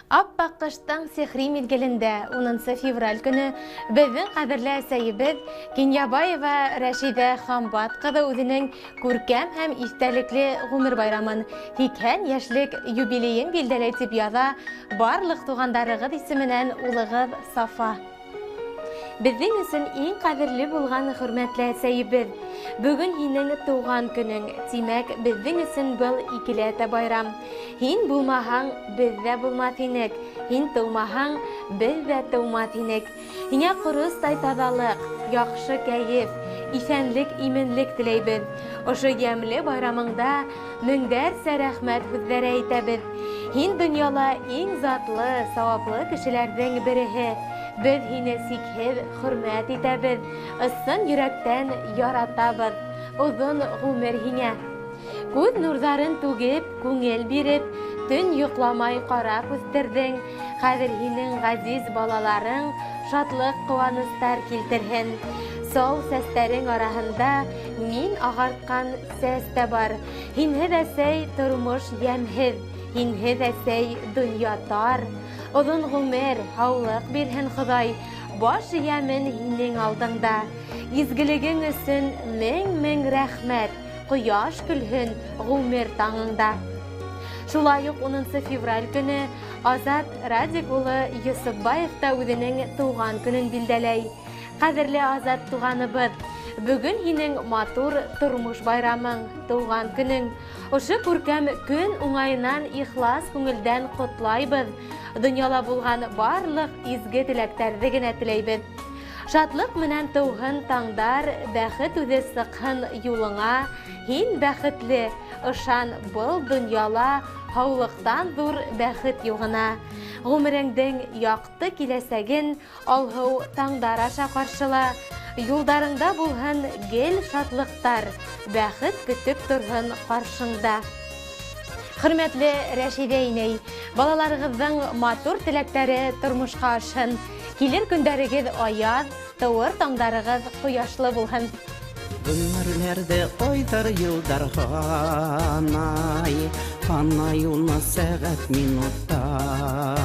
Аппаҡ ҡыштың сихри миҙгелендә 10 февраль көнө беҙҙең ҡәҙерле әсәйебеҙ Кинйәбаева Рәшиҙә Хамбат ҡыҙы үҙенең күркәм һәм иҫтәлекле ғүмер байрамын 80 йәшлек юбилейын билдәләй тип яҙа барлыҡ туғандарығыҙ исеменән улығыҙ Сафа. Беҙҙең өсөн иң ҡәҙерле булған хөрмәтле әсәйебеҙ, бөгөн һинең тыуған көнөң, тимәк, беҙҙең өсөн был икеләтә байрам. Һин булмаһаң, беҙ ҙә булмаҫ инек, һин тыумаһаң, беҙ ҙә тыумаҫ инек. Һиңә ҡоростай таҙалыҡ, яҡшы кәйеф, иҫәнлек, именлек теләйбеҙ. Ошо йәмле байрамыңда меңдәрсә рәхмәт һүҙҙәре әйтәбеҙ. Һин донъяла иң затлы, сауаплы кешеләрҙең береһе. Беҙ һине сикһеҙ хөрмәт итәбеҙ, ысын йөрәктән яратабыҙ. Оҙон ғүмер һиңә. Күҙ нурҙарын түгеп, күңел биреп, төн йоҡламай ҡарап үҫтерҙең. Хәҙер һинең ғәзиз балаларың шатлыҡ ҡыуаныстар килтерһен. Сау сәстәрең араһында мин ағартҡан сәс тә бар. Һинһеҙ, әсәй, тормош йәмһеҙ, һинһеҙ, әсәй, донъя тар. Оҙон ғүмер, һаулыҡ бирһен Хоҙай, баш эйәмен һинең алдыңда. Изгелегең өсөн мең-мең рәхмәт, ҡояш көлһөн ғүмер таңыңда. Шулай уҡ 10 февраль көнө Азат Радик улы Йософбаев та үҙенең тыуған көнөн билдәләй. Ҡәҙерле Азат туғаныбыҙ, бөгөн һинең матур тормош байрамың, тыуған көнөң. Ошо күркәм көн уңайынан ихлас күңелдән ҡотлайбыҙ. Донъяла булған барлыҡ изге теләктәрҙе генә теләйбеҙ. Шатлыҡ менән тыуһын таңдар, бәхет үҙе сыҡһын юлыңа. Һин бәхетле, ышан был донъяла һаулыҡтан ҙур бәхет юғына. Ғүмереңдең яҡты киләсәген алһыу таңдар аша ҡаршыла. Юлдарыңда булһын гел шатлыҡтар, бәхет көтөп торһон ҡаршыңда. Хөрмәтле Рәшиҙә инәй, балаларығыҙҙың матур теләктәре тормошҡа ашһын. Килер көндәрегеҙ аяҙ, тыуыр таңдарығыҙ ҡояшлы булһын. Ғүмерләрҙе айҙар, йылдар һанай, һанай уны сәғәт, минуттар.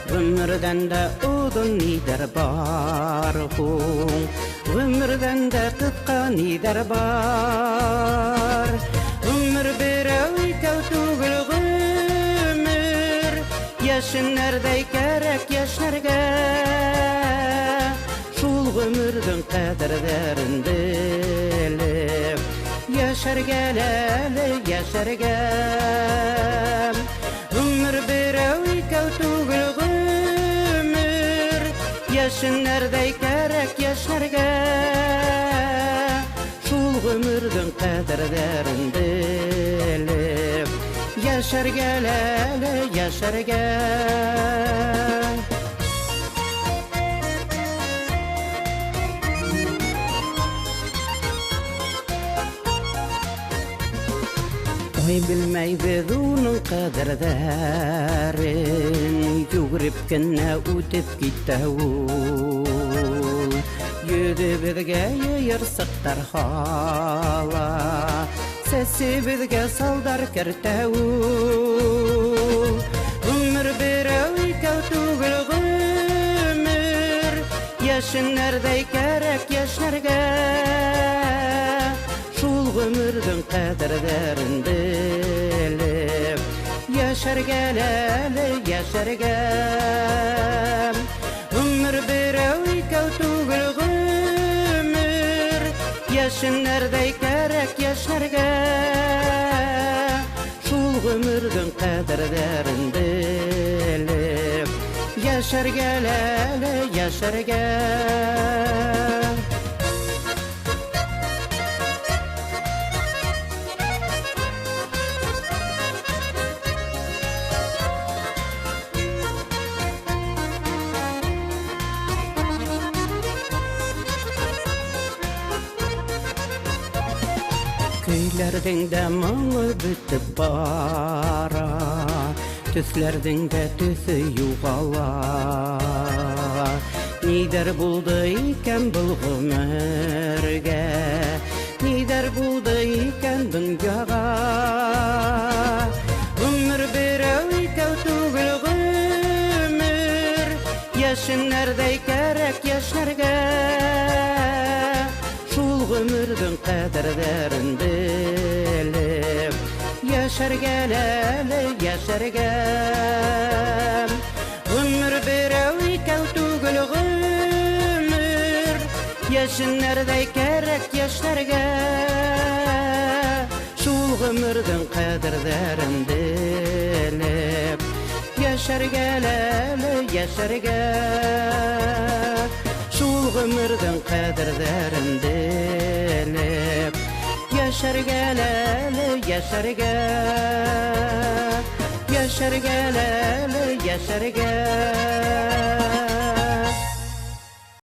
Ғүмерҙән дә оҙон ниҙәр бар һуң, ғүмерҙән дә ҡыҫҡа ниҙәр бар. Ғүмер берәү икәү түгел ғүмер, йәшенәрҙәй кәрәк йәшнәргә. Шул ғүмерҙең ҡәҙерҙәрен белеп, йәшәргә әле, йәшәргә. Ғүмер берәү икәү түгел ғүмер, йәшенәрҙәй кәрәк йәшнәргә. Шул ғүмерҙең ҡәҙерҙәрен белеп, йәшәргә әле, йәшәргә. Ай белмәйбеҙ уның ҡәҙерҙәрен, йүгереп кенә үтеп китә ул. Йөҙөбөҙгә йыйырсыҡтар һала, сәсебеҙгә салдар кәртә ул. Ғүмер берәү икәү түгел ғүмер, йәшенәрҙәй кәрәк йәшнәргә. Шул ғүмерҙең ҡәҙерҙәрен белеп, йәшәргә әле, йәшәргә. Ғүмер берәү икәү түгел ғүмер, йәшенәрҙәй кәрәк йәшнәргә. Шул ғүмерҙең ҡәҙерҙәрен белеп, йәшәргә әле, йәшәргә. Көйләрҙең дә моңо бөтөп бара, төҫләрҙең дә төҫө юғала. Ниҙәр булды икән был ғүмергә, ниҙәр булды икән донъяға. Ғүмер берәү икәү түгел ҡәҙерҙәрен белеп йәшәргә әле, йәшәргә. Ғүмер берәү, икәү түгел ғүмер, йәшенәрҙәй кәрәк йәшләргә. Шул ғүмерҙең ҡәҙерҙәрен белеп йәшәргә әле, йәшәргә. Шул ғүмерҙең ҡәҙерҙәрен белеп йәшәргә әле, йәшәргә. Йәшәргә әле, йәшәргә.